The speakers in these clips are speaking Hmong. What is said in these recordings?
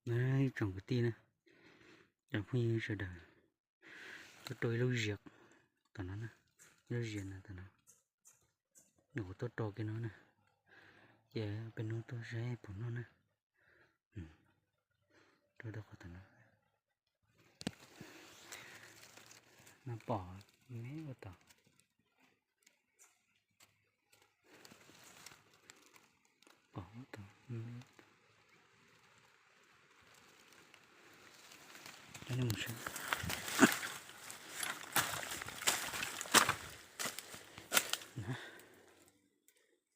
Ib tsoom kwv tij na, cov phooj ywg sawv daws, tuaj rau ib lub ziav tom no na, ib lub ziav na tom no, nws kuv tuaj rau kiag no na, ces peb hnub tuaj saib puas noj na. Rau rau qhov tom no, no pom me ua tod, pom ua tod, coj nej mus saib.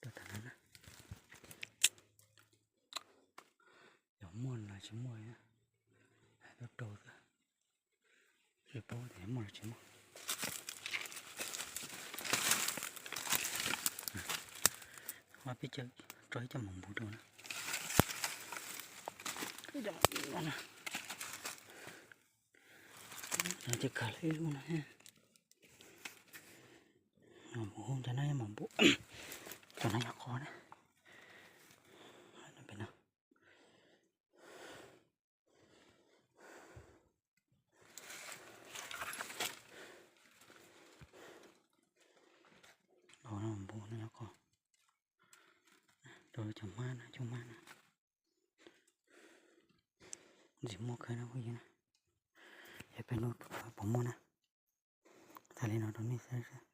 Rau tom no na, yog muaj los tsis muaj, hais tuaj rau xwb, tsis paub tias muaj los tsis muaj. Peb caw tso ib co mom npum rau na, ib co mom npum no na, ces kawg li ib lub no. Mom npum hu ntawd no yog mom npum, cov no yog qos na, pem no. Los no npum no yog qos, rau cov hmab no, cov hmab no, ntxim muaj kawg na phooj ywg na. Yog peb hnub puas muaj na, thaij li no rau nej saib.